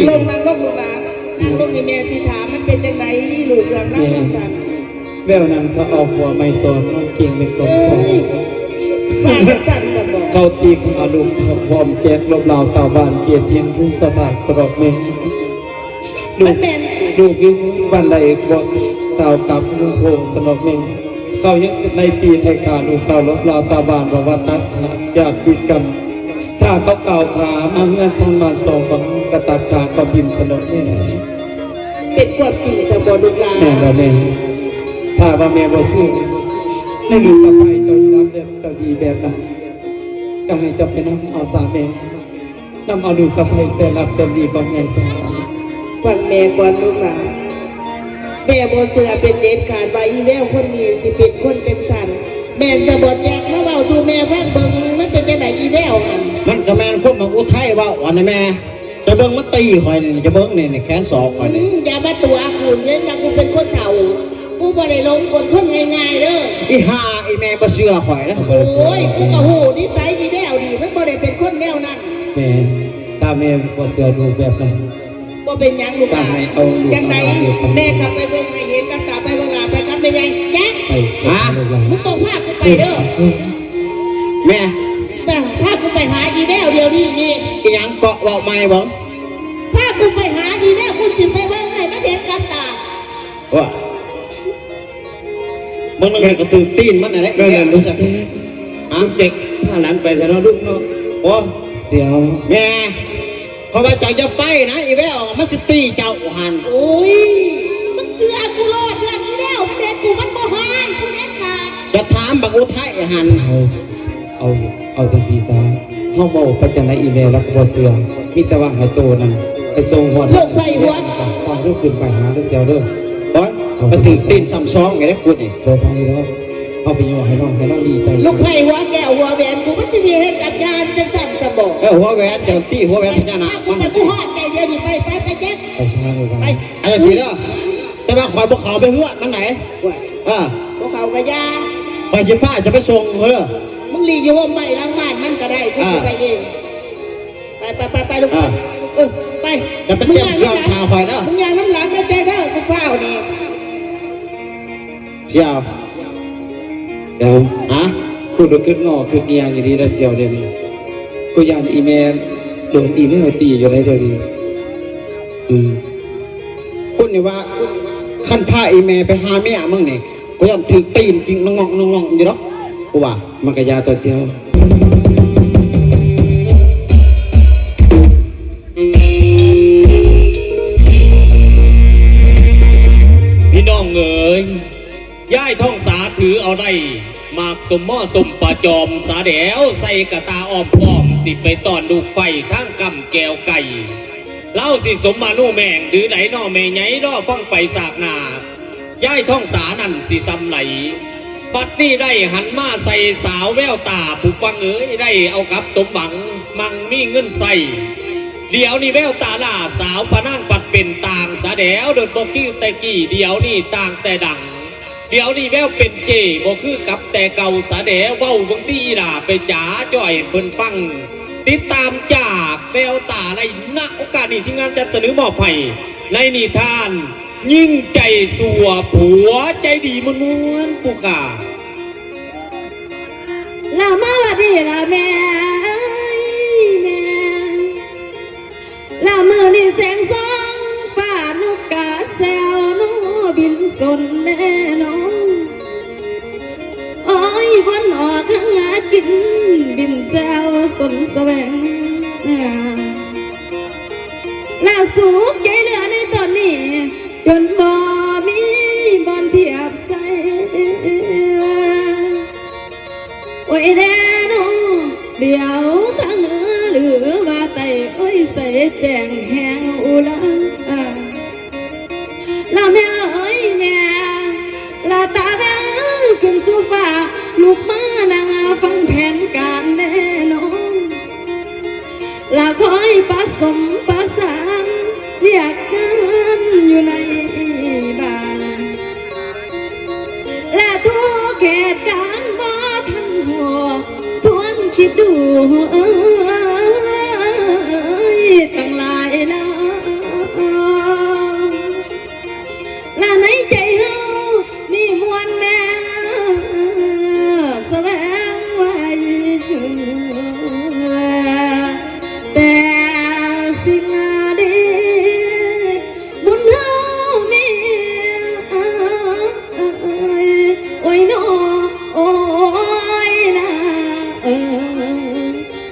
ລົງ ນັ່ງລົງລູກຫຼານ ນັ່ງລົງນີ້ແມ່ຊິຖາມ ມັນເປັນຈັ່ງໃດລູກເລື່ອງລາວ ແມ່ ວ່າຊັ້ນ. ແວວນັ້ນເຂົາເອົາຜົວໃໝ່ສອນ ນ້ອງກິ່ງເປັນຄົນສອນ. ເອີຍ ວ່າຈັ່ງຊັ້ນຊະບໍ? ເຂົາຕີຂ້າລູກ ເຂົາພ້ອມແຈກລົບລາວຕາວບ້ານ ເຂດຖິ່ນພູສະຖານສະດອກແມ່. ລູກ ມັນແມ່ນ ລູກຢູ່ບ້ານໃດບໍ່ ຕາວກັບເມືອງໂຂງສະດອກແມ່. ເຂົາຍັງໄດ້ຕີໄດ້ຂ້າລູກເຕົ້າລົບລາວຕາວບ້ານ ເພາະວ່າຕັດຂາດຍາດຕິດກັນ. ຖ້າເຂົາກ້າວຂາມາເຮືອນຊານບ້ານຊ່ອງຂອງເຮົາ ກໍຕັດຂາເຂົາຖິ້ມສະດອກແມ່. ເປັນຄວາມຈິງຊະບໍລູກຫຼານ? ແມ່ນແລ້ວແມ່. ຖ້າວ່າແມ່ບໍ່ເຊື່ອ ໃນລູກສະໃພ້ເຈົ້າລຳເລີກເຈົ້າດີແບບນັ້ນ ກໍໃຫ້ເຈົ້າໄປນຳເອົາຊະແມ່. ນຳເອົາລູກສະໃພ້ແສນຮັກແສນດີຂອງແມ່ຊະ. ຟັງແມ່ກ່ອນລູກຫຼານ. ແມ່ບໍ່ເຊື່ອເປັນເດັດຂາດວ່າອີແວວຄົນນີ້ຊິເປັນຄົນຈັ່ງຊັ້ນ. ແມ່ນຊະບໍ? ແຈກມາເວົ້າສູ່ແມ່ຟັງເບິ່ງ ມັນເປັນຈັ່ງໃດອີແວວຫັ້ນ? ມັນກໍແມ່ນຄວາມບັກອຸໄທເວົ້າຫັ້ນນະແມ່. ແຕ່ເບິ່ງມັນຕີຂ້ອຍນີ້ ຈະເບິ່ງນີ້ ນີ້ແຂນສອກຂ້ອຍນີ້. ອືມ ຢ່າມາຕົວະກູ ເຫັນວ່າກູເປັນຄົນເຖົ້າ ກູບໍ່ໄດ້ຫຼົງກົນຄົນງ່າຍໆເດີ. ອີຫ່າ ອີແມ່ບໍ່ເຊື່ອຂ້ອຍເດີ. ໂອ້ຍ ກູກໍຮູ້ນິໄສອີແວວດີ ມັນບໍ່ໄດ້ເປັນຄົນແນວນັ້ນ. ແມ່ ຖ້າແມ່ບໍ່ເຊື່ອລູກແບບນັ້ນ ບໍ່ເປັນຫຍັງລູກຫຼານ. ຈັ່ງໃດແມ່ກໍໄປເບິ່ງໃຫ້ເຫັນກັບຕາ ໄປເບິ່ງຫຼາ ໄປກັບແມ່ໃຫຍ່. ແຈັກ ໄປ ຫາ ລູກຫຼານ ມຶງຕ້ອງພາກູໄປເດີ. ແມ່ ໄປ ພາກູໄປຫາອີແວວດຽວນີ້ນີ້. ອີຫຍັງເກາະ ເວົ້າໃໝ່ເບິ່ງ. ພາກູໄປຫາອີແວວ ກູຊິໄປເບິ່ງໃຫ້ມັນເຫັນກັບຕາ. ວ່າ ບາງເທື່ອກໍຖືກຕີນມັນນັ້ນແຫຼະ ອີແວວ. ລູກເຈັກ ຫາ ລູກເຈັກ ພາຫຼານໄປຊະເນາະລູກເນາະ. ໂອ້ ສ່ຽວ ແມ່ ເຂົາວ່າເຈົ້າຢ່າໄປນະ ອີແວວມັນຊິຕີເຈົ້າຫັ້ນ. ໂອ້ຍ ມຶງເຊື່ອກູໂລດ ເລື່ອງອີແວວມັນເດັດ ກູມັນບໍ່ຮ້າຍ ກູເດັດຂາດ. ຢ່າຖາມບັກອຸໄທຫັ້ນ. ເອົາ ເອົາ ເອົາຈັ່ງຊີ້ຊະ ເຮົາເວົ້າໄປຈັ່ງໃດອີແມ່ລາວກໍບໍ່ເຊື່ອ. ມີແຕ່ວ່າໃຫ້ໂຕນັ້ນໄປສົ່ງຮອດ ລູກໄຜ່ຫົວ ພາລູກຂຶ້ນໄປຫາເດີສ່ຽວເດີ. ໂອ້ຍ ເອົາ ກໍຖືກຕີນຊ້ຳສອງໄງເດ້ກູນີ້. ບໍ່ໄປດອກ ເຮົາໄປຍົວະໃຫ້ນ້ອງ ໃຫ້ນ້ອງດີໃຈ. ລູກໄຜ່ຫົວແກ້ວຫົວແຫວນ ກູມັນຊິໄດ້ເຮັດກັບຍານຈັ່ງຊັ້ນຊະບໍ? ເອີ ຫົວແຫວນ ເຈົ້າຕີຫົວແຫວນພະຍານາກ ພາກູໄປ ກູຮອດໃຈດຽວນີ້. ໄປ ໄປ ໄປແຈັກ ໄປຊາລູກໄປ. ອັນນັ້ນຊິເດີ ແຕ່ວ່າຂ້ອຍບໍ່ເຂົ້າໄປເຮືອນມັນໃດ. ເອີ ບໍ່ເຂົ້າກໍຢ່າ ຂ້ອຍຊິພາເຈົ້າໄປສົ່ງເດີ. ມຶງຫຼີກຢູ່ຮົ່ມໄມ້ຫຼັງບ້ານມັນກໍໄດ້ ກູຊິໄປເອງ. ໄປ ໄປ ໄປ ໄປລູກ ເອີ ໄປ ເອີ ໄປ. ຢ່າໄປຕຽມເຄື່ອງຖ້າຂ້ອຍເດີ. ມຶງຍ່າງນຳຫຼັງເດີແຈັກເດີ ກູຟ້າວນີ້. ສ່ຽວ ດຽວ ຫາ ກູລະຄຶດງໍຄຶດງຽງຢູ່ດີລະສ່ຽວດຽວນີ້. ກູຢ້ານອີແມ່ໂດນອີແມ່ຕີຢູ່ໃດດຽວນີ້. ອືມ ກູນີ້ວ່າ ຄັນພາອີແມ່ໄປຫາເມຍມຶງນີ້ ກໍຢ້ານຖືກຕີນກິ້ງນະງອງນະງອງຢູ່ດອກ ກູວ່າ. ມັນກະຢ່າຕົວະສ່ຽວ. ພີ່ນ້ອງເອີຍ ຍາຍທອງສາຖືເອົາໄດ້ໝາກສົ້ມໝໍ້ສົ້ມປາຈອມສາແດວ ໃສ່ກະຕ່າອ້ອມປ້ອມ ຊິໄປຕ້ອນລູກໄຟທາງກຳແກ້ວໄກ່. ລາວຊິສົມມານູແມງຫຼືໃດນໍແມ່ໃຫຍ່ ລໍຟັງໄປສາກໜ້າ. ຍາຍທອງສານັ້ນຊິສ່ຳໃດ ບັດນີ້ໄດ້ຫັນມາໃສ່ສາວແວວຕາ ຜູ້ຟັງເອີຍ ໄດ້ເອົາກັບສົມຫວັງ ມັ່ງມີເງິນໃຊ້. ດຽວນີ້ແວວຕາຫຼ້າສາວພະນາງປັດເປັນຕ່າງສາແດວ ໂດດບໍ່ຄືແຕ່ກີ້ ດຽວນີ້ຕ່າງແຕ່ດັງ. ດຽວນີ້ແວວເປັນເກ ບໍ່ຄືກັບແຕ່ເກົ່າສາແດວ. ເວົ້າເບິ່ງຕິອີຫຼ້າ ໄປຈາຈ່ອຍເພິ່ນຟັງ. ຕິດຕາມຈາກແວວຕາໄດ້ ນະໂອກາດນີ້ ທີມງານຈັດສະເໜີມອບໃຫ້ໃນນິທານ ຍິງໃຈຊົ່ວ ຜົວໃຈດີມ່ວນໆ ຜູ້ຂ້າ. ລາມາວັດດີລະແມ່ເອີຍແມ່ ລາມື້ນີ້ແສງສ່ອງຟ້າ ນົກກາແຊວນົກບິນສົນແນ່ນອນ. ໂອ້ຍ ວັນອອກຫາກິນ ບິນແຊວສົນສະແຫວງ ລະສຸກໃຈເຫຼືອໃນຕອນນີ້ ຈົນບໍ່ມີບ່ອນທຽບໃສ່. ໂອ້ຍແດ່ນໍ ດຽວທາງເໜືອຫຼືວ່າໃຕ້ ໂອ້ຍ ໃສແຈ້ງແຮງອຸລາ. ລະແມ່ເອີຍແມ່ ລະຕາແວວຂຶ້ນສູ່ຟ້າ ລຸກມານັ່ງຟັງແຜນການແດ່ນອນ. ລະຄອຍປະສົມປະສານວຽກງານຢູ່ໃນບ້ານ ລະທຸກເຫດການບໍ່ທັນຮູ້ ທວນຄິດດູ